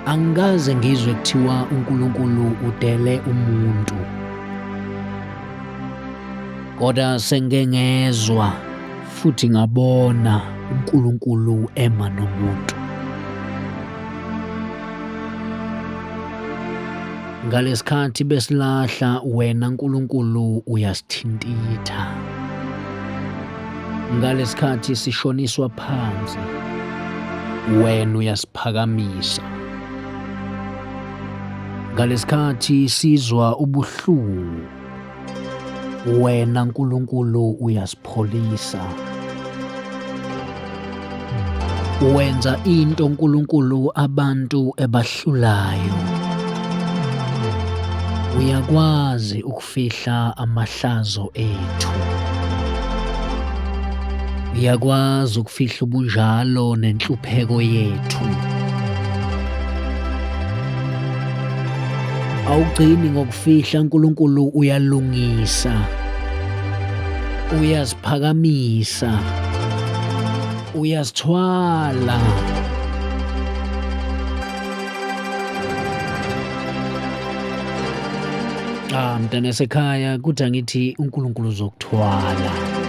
Angikaze ngizwe kuthiwa uNkulunkulu udele umuntu. Kodwa sengike ngezwa futhi ngabona uNkulunkulu ema nomuntu. Ngalesikhathi besilahla wena Nkulunkulu uyasithintitha. Ngalesikhathi sishoniswa phansi wena uyasiphakamisa. Ngalesikhathi sizwa ubuhlungu wena Nkulunkulu uyasipholisa. Wenza into uNkulunkulu abantu ebahlulayo. Uyakwazi ukufihla amahlazo ethu. Uyakwazi ukufihla ubunjalo nenhlupheko yethu. Awugcini ngokufihla uNkulunkulu uyalungisa. Uyasiphakamisa. Uyasithwala. Ah mntana sekhaya kuthi angithi uNkulunkulu uzokuthwala.